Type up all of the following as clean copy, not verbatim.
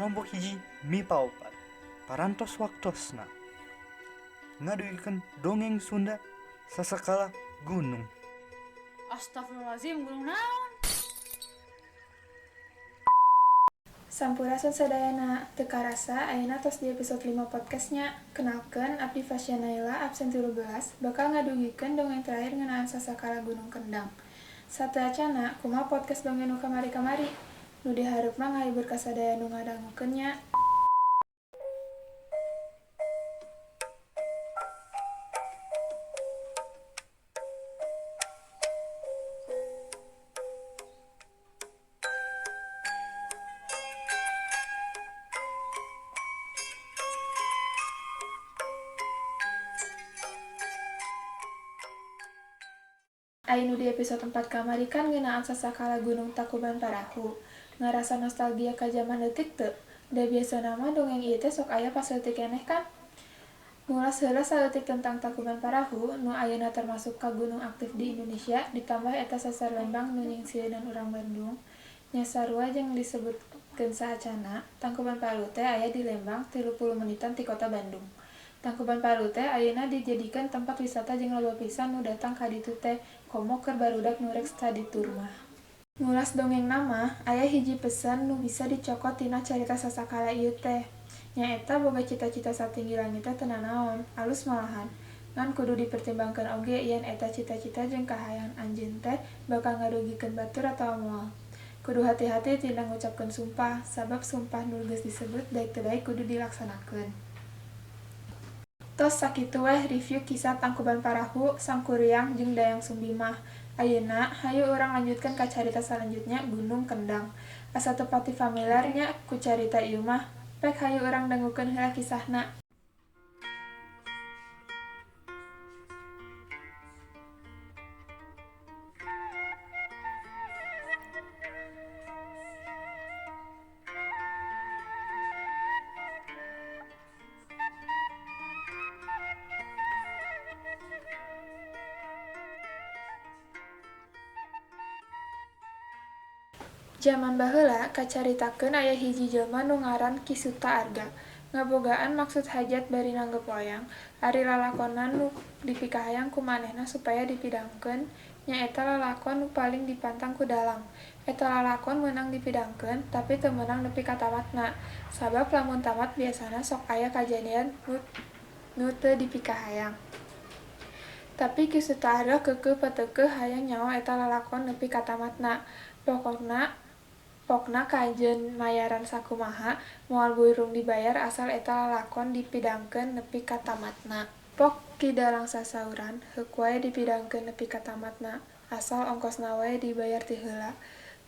Kelompok hiji MIPA 4 parantos waktosna ngadugikeun dongeng Sunda Sasakala Gunung. Astagfirullahaladzim, gunung naon? Sampurasun sadayana, teu karasa ayeuna tos di episode 5 podcastnya. Kenalkeun abdi Fasya Naila absen 13 bakal ngadugikeun dongeng terakhir ngeunaan Sasakala Gunung Kendang. Sateuacanna kumaha podcast dongeng nu kamari-kamari? Nu dihareup mah ngahibur ka sadaya nu ngadangukeun nya. Ai nu di episode 4 kamari kan ngeunaan Sasakala Gunung Tangkuban Parahu. Ngarasa nostalgia ka jaman leutik teu? Da biasana mah dongeng ieu teh sok aya pas leutik keneh kan? Ngulas heula saeutik tentang Tangkuban Parahu, nu ayeuna termasuk ka gunung aktif di Indonesia, ditambah eta sasar Lembang nu nyingsieunan urang Bandung. Nya sarua jeung disebutkeun saacana, Tangkuban Parahu teh aya di Lembang, 30 menitan ti kota Bandung. Tangkuban Parahu teh ayeuna dijadikeun tempat wisata jeung loba pisan nu datang ka ditu teh, komo keur barudak nu rek study tour mah. Ngulas dongengna mah, aya hiji pesan nu bisa dicokot tina carita Sasakala ieu teh. Nyaeta boga cita-cita satinggi langit teh teu nanaon, alus malahan. Ngan kudu dipertimbangkeun oge yen eta cita-cita jeung kahayang anjeun teh bakal ngarugikeun batur atawa moal. Kudu hati-hati tina ngucapkeun sumpah, sabab sumpah nu geus disebut daek teu daek kudu dilaksanakeun. Tos sakitu weh review kisah Tangkuban Parahu, Sangkuriang, jeung Dayang Sumbi mah. Ayeuna, hayu urang lanjutkeun ka carita salanjutna Gunung Kendang. Asa teu pati familiar nya ku carita ieu mah. Pek hayu urang dangukeun heula kisahna. Jaman baheula kacaritakeun aya hiji jelma nu ngaran Ki Suta Arga. Ngabogaan maksud hajat bari nanggep wayang, ari lalakonan nu dipikahayang ku manehna supaya dipidangkeun nyaeta lalakon nu paling dipantang ku dalang. Eta lalakon meunang dipidangkeun, tapi teu meunang nepi ka tamatna, sabab lamun tamat biasana sok aya kajadian nu teu dipikahayang. Tapi Ki Suta Arga keukeuh pateukeuh hayang nyaho eta lalakon nepi ka tamatna. Pokna kajeun mayaran sakumaha, moal burung dibayar asal eta lalakon dipidangkeun nepi ka tamatna. Pok Ki Dalang sasauran, heuk wae dipidangkeun nepi ka tamatna, asal ongkosna wae dibayar ti heula.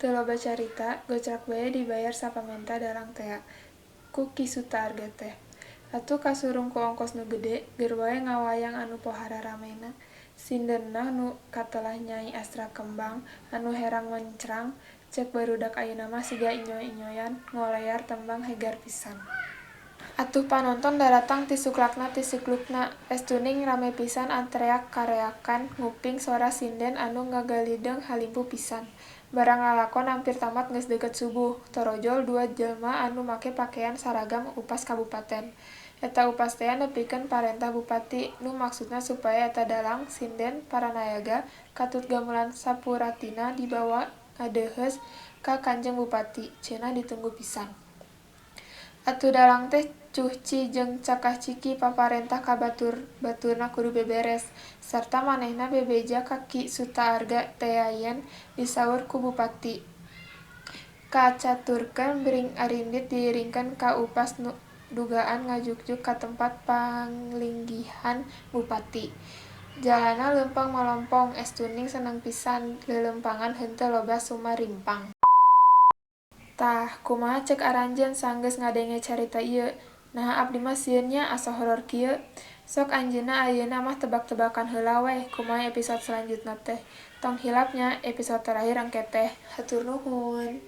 Teu loba carita, gocrak bae dibayar sapamenta dalang tea, ku Ki Suta Arga teh. Atuh kasurung ku ongkos nu gede, geur wae ngawayang anu pohara ramena. Sindenna nu katelah Nyai Astra Kembang, anu herang mencrang, cek barudak ayeuna mah siga inyoy-inyoyan, ngolear tembang hegar pisan. Atuh panonton daratang ti suklakna ti siklukna, estuning rame pisan antreak kareakan nguping sora sinden anu ngagalideng halimpu pisan. Barang lalakon ampir tamat geus deukeut subuh, torojol dua jelma anu make pakean saragam upas kabupaten. Eta upas tea nepikeun parentah bupati, nu maksudna supaya eta dalang, sinden, paranayaga, katut gamelan sapuratina dibawa ngadeuheus ka Kanjeng Bupati, cenah ditunggu pisan. Atuh dalang teh cuhci jeung cakah ciki paparentah ka batur-baturna kudu beberes, sarta manehna bebeja ka Ki Suta Arga tea yen disaur ku bupati. Kacaturkeun bring arindit diiringkeun ka upas nu dugaan ngajukjuk ka tempat panglinggihan bupati. Jalanna leumpang malompong, estuning seneng pisan, leuleumpangan henteu loba sumarimpang. Tah, kumaha cek aranjeun sanggeus ngadenge carita ieu? Naha abdi mah sieun nya asa horor kieu. Sok anjeunna ayeuna mah tebak-tebakan heula weh kumaha episode salanjutna teh. Tong hilap nya episode terakhir engke teh. Hatur nuhun.